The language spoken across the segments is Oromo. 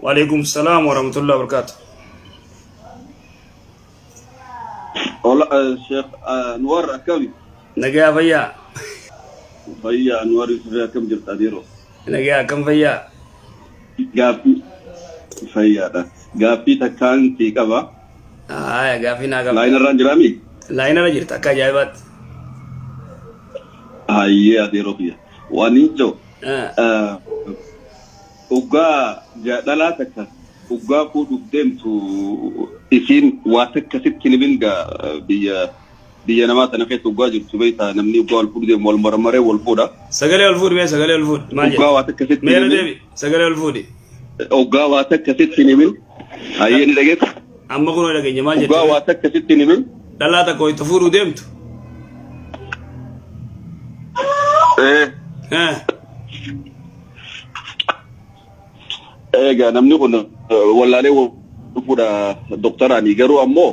Waalaikum salaam wa rahmatullahi wa barakaatu. Hola, Sheikh Anwar akkami? Nagaa fayyaa. Fayyaa Anwar Yusuf akkam jirta adeeroo? Nagaa akkam fayyaa. Gaaffii fayyaadha. Gaaffii takkaan sii qaba. Haaya gaaffii naa qabda. Laayinarraan jiraami? Laayinarra jirta akka ajaa'ibaatti. Hayyee adeeroo kiyya. Waan hin jiru. Uggaa dhalaa takka uggaa fuudhuuf deemtu isiin waa takka sitti hin himin gaa biyya biyya namaa tana keessa uggaa jirtu beektaa namni uggaa wal fuudhu deemu wal marmaree wal fuudha. Sagalee ol fuudhi mee sagalee ol fuudhi maal Uggaa jedhe? waa takka sitti Mee hin irra himin. deebi sagalee ol fuudhi. Uggaa waa takka sitti hin himin. Hayyee ni dhageessa. Amma kunoo dhageenya maal Uggaa jette? waa takka sitti hin himin. Dhalaa takka wayita fuudhuu deemtu. Ee. Eh. Egaa namni kun wallaalee wal fuudha doktaraani garuu ammoo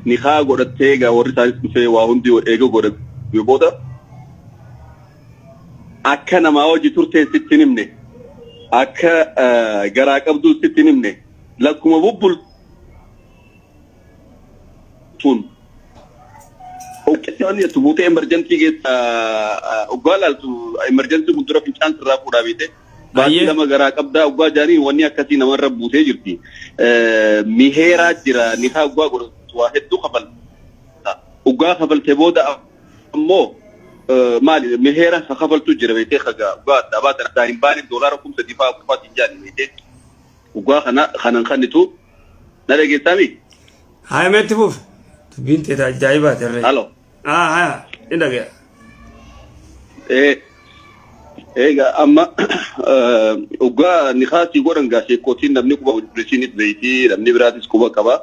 nikaa godhattee egaa warri isaanis dhufee waa hundi eega godhame booda akka namaa hojii turtee sitti hin himne akka garaa qabduu sitti hin himne lakkuma bubbultuun Ogeessonni jettu buutee emergency keessa oggaa laaltu emergency kun dura fincaan sirraa fuudhaa beekte. Baatii 2 garaa qabdaa oggaa jaanii wanni akkasii namarra buutee jirti. Miheeraa jira nikaa oggaa godhatu waa hedduu kafalta. Oggaa kafalte booda ammoo maali miheera ka kafaltu jira beektee kagaa oggaa addaa baatan addaan hin baane doolaara 3000 fa'aa qofaatiin jaani beektee. Oggaa kana kanan kannitu na dhageessaami? Haya meetti fuuf. Dubbiin teeta ajaa'ibaati harree. Halo. Ah haya ni dhagaya. Eh, egaa amma oggaa nikaasii godhan gaa sheekootiin namni quba isiinis beeyti namni biraatis quba qaba.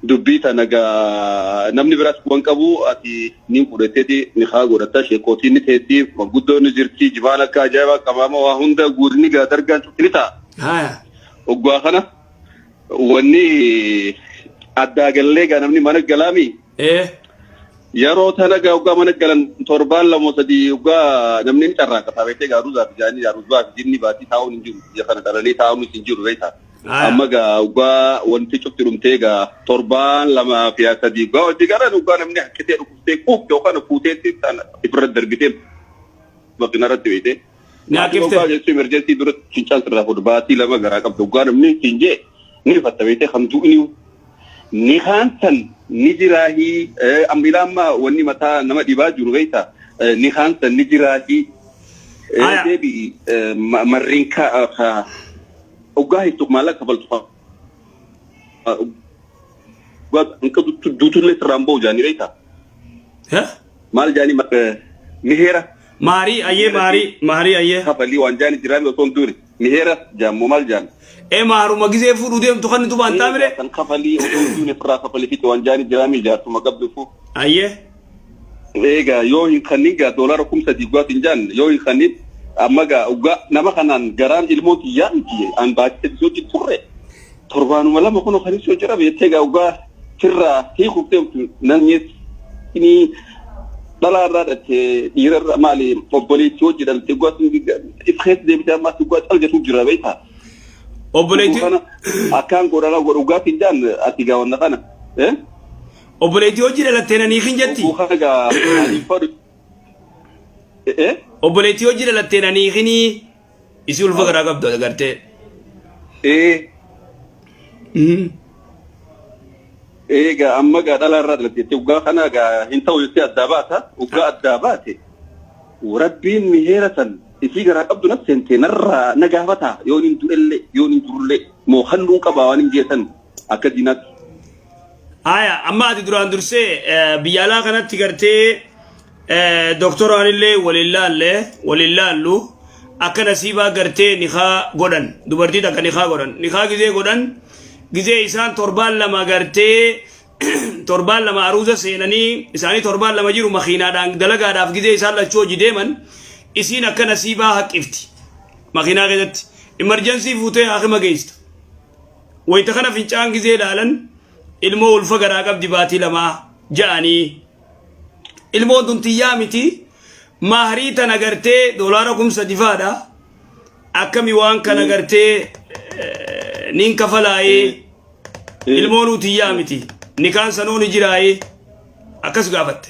Dubbii tana gaa namni biraas quba hin qabu ati ni fudhateeti nikaa godhatta sheekootiin ni teessi manguddoon ni jirti jimaan akka ajaa'ibaa qabaama waa hunda guurni gaa dargaan cufti ni ta'a. Haya. Oggaa kana Wanni addaa gallee gaa namni mana galaami. Ee. Yeroo tana gaa oggaa mana galan torbaan 2 3 oggaa namni ni carraaqa beektee gaa ruzaa fi jaanii gaa ruzaa fi jinni baatii taa'uun hin jiru biyya kana dhalanii taa'uun hin jiru beektaa. Amma gaa oggaa wanti cufti dhumtee gaa torbaan 2 fi 3 oggaa hojii galan oggaa namni haqqitee dhukkubsee quufte yookaan fuuteetti sana ifirra darbitee maqina irratti beektee. Ni Maatii haqifte. oggaa jechuun emergency dura fincaan sirraa fuudhu baatii 2 garaa qabdu oggaa namni siin jee ni rifatta beektee kan du'ni ni kaan san ni jiraahii amma ilaa amma wanni mataa nama dhibaa jiru beekta ni kaan san ni jiraahii Aya. deebi'i marriin ka oggaa hiiktu maallaqa kafaltu oggaa hanqa duutullee sirraan ba'u jaanii beekta Eh? maal jaanii miheera Maarii ayyee maarii maarii ayyee. Kafalii waan jaani jiraami osoo hin duune. Miheera jaammoo maal jaan? Ee maaruma gizee fuudhuu deemtu kan nutu baantaa mire. San kafalii osoo hin duune firraa kafalii fixe waan jaani jiraami jaarsuma qabdufu. Ayyee. Egaa yoo hin kannin gaa doolaara 3000 guwaas hin jaan yoo hin kannin amma gaa ugaa nama kanaan garaan ilmoon tiyyaa miti an baachise bisoo turre torbaanuma 2 kunoo kan isoo jira beektee gaa ugaa sirraa hiikuuf deemtu namni dhalaa irraa dhatte dhiira irraa maali obboleettii hojii dhalte ugaa if keessa deebitee ammaas ugaa cal jedhu jira beektaa. Obboleettii Kana akkaan godhana godhu ugaatiin jaan ati gaa wanna kana. Eh? Obboleettii hojii dhalattee nanii hin jetti. Oguu kana gaa ani fadhu. Eh? Obboleettii hojii dhalattee nanii hinii isii ulfa garaa qabdu agartee. Eh. Egaa amma gaa dhala irraa dhalatte uggaa kana gaa hin ta'u jettee addaa baata. Uggaa addaa baate rabbiin miheera san isii garaa qabdu na seente narraa na gaafata yoon hin du'ellee yoon hin jirullee moo halluun qabaa waan hin geessan akka diinaatti. Haya amma ati duraan dursee biyya alaa kanatti gartee doktoraan illee waliin laalle waliin laallu akka nasiibaa gartee nikaa godhan dubartii takka nikaa godhan nikaa gizee godhan gizee isaan torbaan 2 gartee torbaan 2 aruuza seenanii isaanii torbaan 2 jiru makiinaadhaan dalagaadhaaf gizee isaan lachuu hojii deeman isiin akka nasiibaa haqqifti makiinaa keessatti emergency fuutee haakima geessita. Wayita kana fincaan gizee ilaalan ilmoo ulfa garaa qabdi baatii 2 ja'anii ilmoon tun tiyyaa miti mahrii tana gartee doolaara 3000 faadha akkami waan kana gartee Niin kafalaayee ilmoonuu tiyyaa miti nikaan sanuu ni jiraayee akkas gaafatte.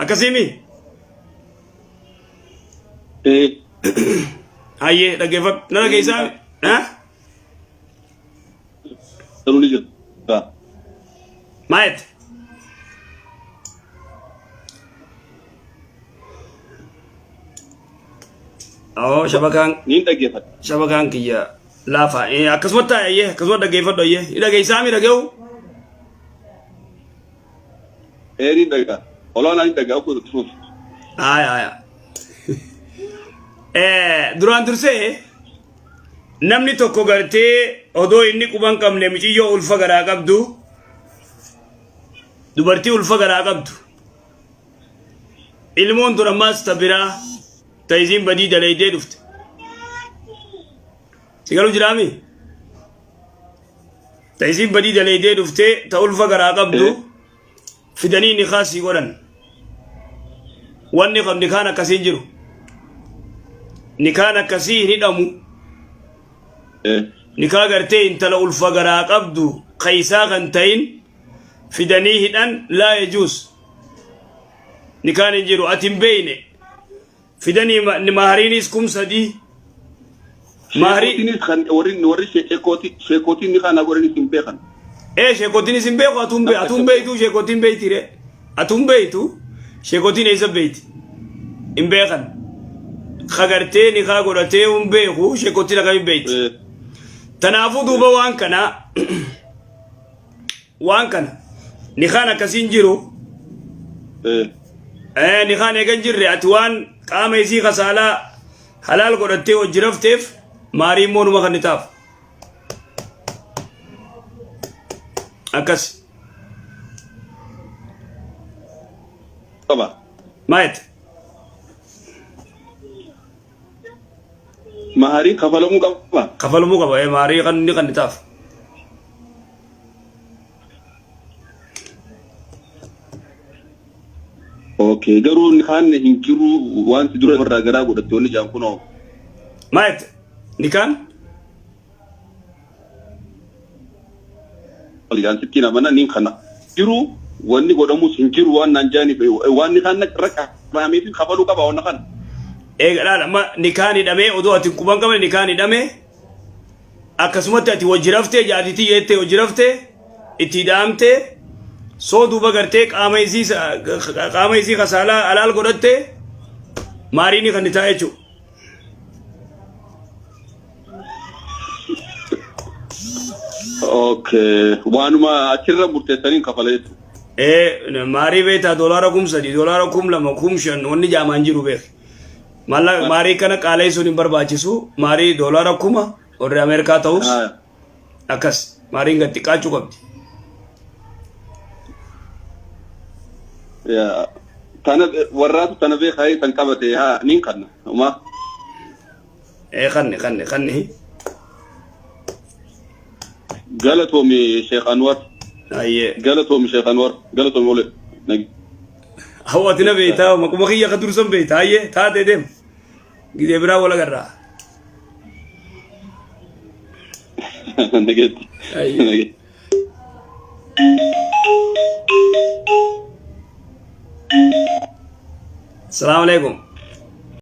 Akkasiimi? Hayyee dhaggeeffadhu. Na dhageessaa? Ha? Sanuu ni jira. Maa jette? Awoo shabakaan Niin dhaggeeffadha. shabakaan kiyya laafa. Akkasumatti taa'e ayyee akkasumatti dhaggeeffadhu ayyee. Ni dhageessaa mi dhaga'u? Ee niin dhaga'a. Olaanaa niin dhaga'a akkuma itti fufi. Aya aya. Duraan dursee namni tokko gartee odoo inni quba hin qabne miciyyoo ulfa garaa qabdu dubartii ulfa garaa qabdu ilmoon tun ammaas ta biraa ta isiin badii dalaydee dhufte si galu jiraami ta isiin badii dalaydee dhufte ta ulfa garaa qabdu fidanii nikaa sii godhan wanni kan nikaan akkasii hin jiru nikaan akkasii hin hidhamu nikaa gartee intala ulfa garaa qabdu kaysaa kan ta'in fidanii hidhan laa yajuus nikaan hin jiru ati hin beeyne fidanii mahariinis 3000 maharii. Sheekotiinis kan warri warri sheekotiin ni kana godhanis hin beekan. Ee sheekotiinis hin beeku atuun be atuun beeytu sheekotiin beeyti re atuun beeytu sheekotiin eessa beeyti hin beekan kagartee nikaa godhatee hin beeku sheekotiin akkamiin beeyti. Tanaafuu duuba waan kana waan kana nikaan akkasiin jiru nikaan eegan jirre ati waan qaama isii kasaalaa halaal godhattee hojii rafteef maarii immoo numa kan taaf akkas. Qaba. Maayet. Mahariin kafalamuu qaba. Kafalamuu qaba maarii kan inni kan taaf. Okay, garuu nikaan hin jiru wanti dura irraa garaa godhatte wanni jaan kunoo. Maal nikaan? Jaan sittiin amana niin kana jiru wanni godhamus hin jiru waan naan jaaniif waan nikaan irra qabameef kafaluu qaba wanna kana. Eega laala amma nikaan hidhamee odoo ati hin quban qabne nikaan hidhamee akkasumatti ati wajji raftee jaartitii jettee wajji raftee itti hidhaamtee soo duuba gartee qaama isii qaama isii kasaalaa alaal godhattee maariini kan nitaa jechuudha. Okay, waanuma achirra murteessaniin kafala jechuudha. Ee maarii beektaa doolaara 3000 doolaara 2000 5000 wanni jaamaan jiru beek. Maallaqa maarii kana qaaleessuun hin barbaachisu. Maarii doolaara 1000 warri Ameerikaa ta'us akkas maariin gad xiqqaachuu qabdi. Yaa, Tana warraatu tana beekaa tan qabate haa niin kanna. Umaa. Ee kanni kanni kanni. Galatoomi Sheekh Anwar. Ayyee. Galatoomi Sheekh Anwar. Galatoomi ole. Hawwati na beektaa maquma kiyya ka dursan beektaa ayyee taatee deem. Gizee biraa wal agarraa. Nageetti. Ayyee. Nageetti. Salaamu alaikum.